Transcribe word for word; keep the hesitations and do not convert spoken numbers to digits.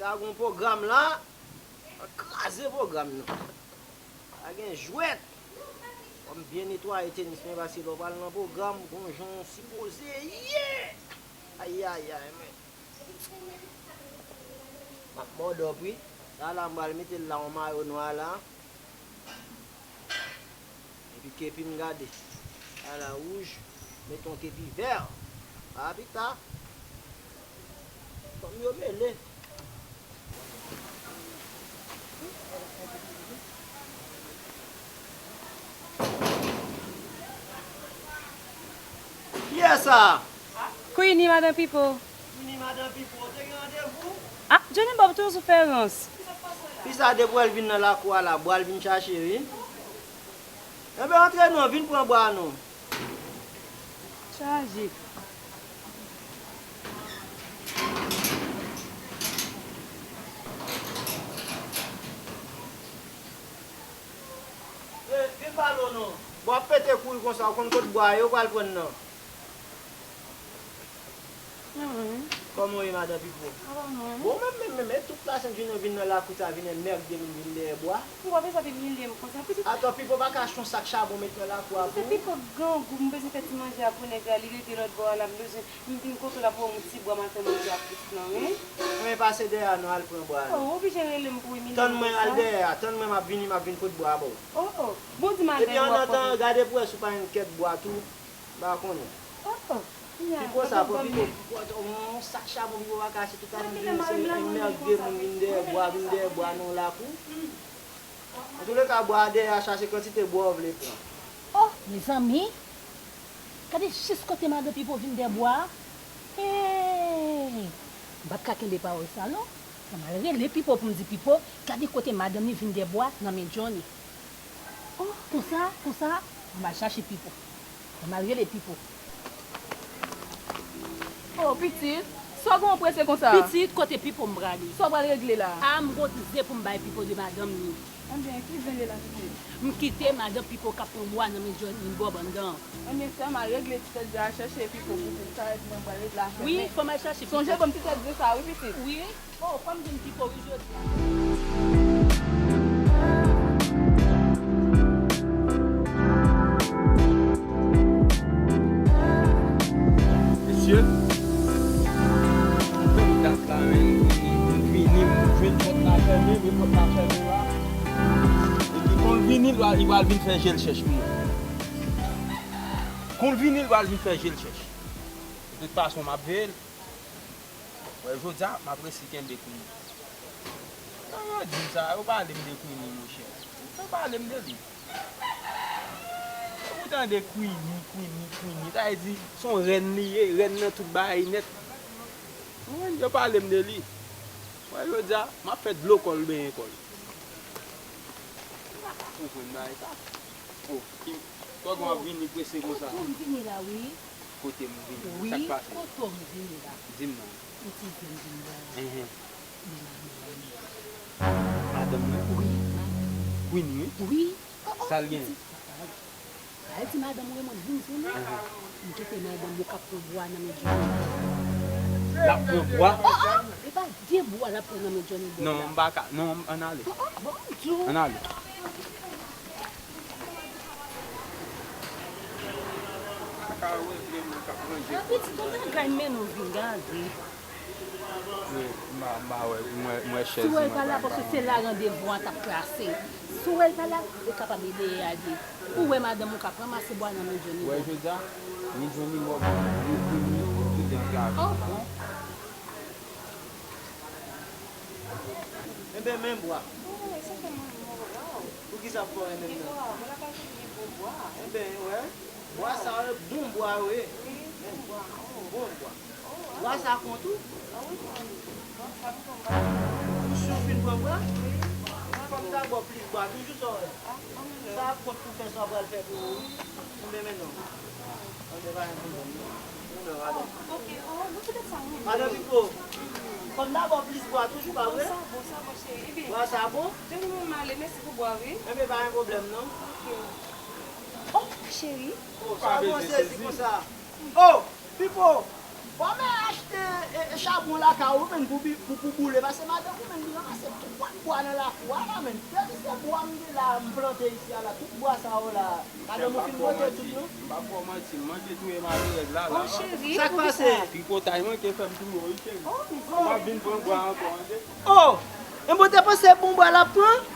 La gen yon pwogram la, kraze pwogram nan. La gen jwèt. Fò m byen netwaye tenis mwen, paske lè w pral nan pwogram, gon jan w sipoze ye. Ayayay, men. M ap mòdòp, wi. Sa la, m pral mete l la, yon mayo nwa la. Epi kepi m gade. Ala wouj, met yon kepi vè. A pita. Fanm yo mele. Kiyès sa? Queenie, madan Pipo. Queenie, madan Pipo, ou te gen randevou? Ah, Johnny Bob toujou fè rans. Fi sa depi w wè l vin nan lakou a la, bwa l vin chache, wi. Enben, antre non, vin pran bwa non. Chaje. E, vin pale w non. Bwa ap pete kouri konsa, ou konn kot bwa ye, ou pral pran nan. Kòman w ye, madan Pipo? Sa va, mwen. Bon, menm, menm, menm, e tout la sent jounen w vin nan lakou sa, vin enmègde moun, vin dèyè bwa. Ou pa bezwen ap imilye m konsa, pitit. Atò, Pipo pa ka achte yon sak chabon met nan lakou a pou ou? Se Pipo grangou, m bezwen fè ti manje a pou nèg la, li rete lòt bò a la, m bezwen, m vin kote w la pou m ti bwa maten manje a plis lan, wi. Men pase dèyè a non, al pran bwa a non. Oh, ou oblije rele m pou imilye m konsa? Tann mwen al dèyè a, tann mwen m ap vini, m ap vin pot bwa a ba w. Oh, oh. Bon, di m al dèyè w ap pran. Epi annantan, gade pou wè si w pa jwenn kèk bwa tou. M pa konnen. Oh, oh. Pipo sa pran, Pipo, yon sak chabon Pipo pa ka achte tout ane, vin se enmègde moun, vin dèyè bwa, vin dèyè bwa nan lakou. Antouleka, bwa a dèyè a, chache kantite bwa w vle pran. Oh, mezanmi! Gade jis kote madan Pipo vin dèyè bwa a. Hey! M pa t ka kenbe pawòl sa non. Fò m al rele Pipo pou m di Pipo, gade kote madanm li vin dèyè bwa nan men Johnny. Oh, konsa, konsa, m al chache Pipo. M al rele Pipo. Oh, pitit, sa w gen w prese konsa? Pitit, kote Pipo m prale? Sa w pral regle la? A, m gon ti zen pou m bay Pipo de madanm li. Enben, ki zen li la, pitit? M kite madanm Pipo k ap pran bwa nan men Johnny Bob anndan. Enben, sè m, al regle ti tèt zen a, chèche Pipo pou pitit. Sa rete mwen pral regle afè m. Wi, fò m al chache Pipo. Sonje ban m ti tèt zen sa, wi, pitit. Wi. Oh, fò m jwenn Pipo wi jodi a. Mesye, m fè dat la, men, m vini, m vini, m jwenn pòt la fèmen, men pòt la fèmen la. Epi kon l vini, l pral, li pral vin fè je l chèch pou mwen. Kon l vini, l pral vin fè je l chèch. De tout fason, m ap veye l. Wè, jodi a, m ap resi kenbe kou m. Sa yo di m sa, yo pale m de Queenie, monchè. Yo pale m de li. Ou tande Queenie, Queenie, Queenie. Sa vle di, se yon rèn li ye, rèn nan tout bagay nèt. Ou konprann? Yo pale m de li. Wè, jodi a, m ap fè dlo kò l benyen kò l. M pa ka konprann bagay sa. Oh, ki, kòman w ap vini prese konsa? Kote w m vini la, wi. Kote m vini? Wi, sa k pase? Kote w m vini la. Di m non. Yon ti zen m vin ba w. Enhen. Men madanm mwen. Madanm mwen? Wi, madanm. Queenie, wi? Wi. Oh, oh, sa l genyen? Pitit, papa. Al di madanm ou renmen vin jwenn ou. Enhen. M kite madanm ou k ap pran bwa nan men Johnny Bob. L ap pran bwa? Oh, oh, e pa de bwa l ap pran nan men Johnny Bob la. Non, m pa ka. Non, ann ale. Oh, oh, bon, m di w. Ann ale. Sa ka regle moun k ap ranje. Pitit, kote w gade men nou vin gade? Wi, m pa, m pa wè, m wè, m wè chèz. Si w wè l pa la, paske se la randevou an t ap plase. Si w wè l pa la, li kapab li dèyè a li. Ou wè madanm ou k ap ranmase bwa nan men Johnny Bob. Wè, jodi a, ni Johnny Bob, ni Queenie, tout de trave. Oh, bon. Enben, men bwa. Oh, e sa fè mwen mò, waw. Poukisa w fè w renmen m nan? Bwa, mwen la pa jwenn ni bon bwa. Enben, wè. Bwa sa yo, bon bwa yo ye. Wi, bon bwa. Oh. Bon bwa. Oh, bwa sa konn tou? Ah wi, konn. Bwa sa m konn ba. Ou si w fin pran bwa? Wi. Fò m ta ba w plis bwa, toujou sa w wè. Ah, anmwey. Sa ap kont pou fè sa w pral fè pou ou. Enben, men non. Anben, pa gen pwoblèm, non. Enben, madanm. Ok, oh, nou poutèt sa, wi. Madanm Pipo, fò m ta ba w plis bwa toujou, pa vre? Bon, sa bon, sa bon, cheri. Ebyen, bwa sa bon? Johnny, mwen m ale, mèsi pou bwa, wi. Enben, pa gen pwoblèm, non. Ok. Oh, cheri. Oh, sa bon, sezi konsa. Oh, Pipo, bon, men achte, e, e, chabwon lakay ou menm pou, pou, pou boule, paske madanm ou menm li ranmase tout bwa nan lakou a la menm. Depi se bwa m gen la, m plante isi a la, tout bwa sa yo la, madanm ou fin pote tout yo. M pa fè w manti, m manke touye malerèz la la. Oh cheri, sa k pase? Tripotay manke fè m touye w wi cheri. M ap vin pran bwa ankò tande. Oh, e mwen te panse bon bwa l ap pran.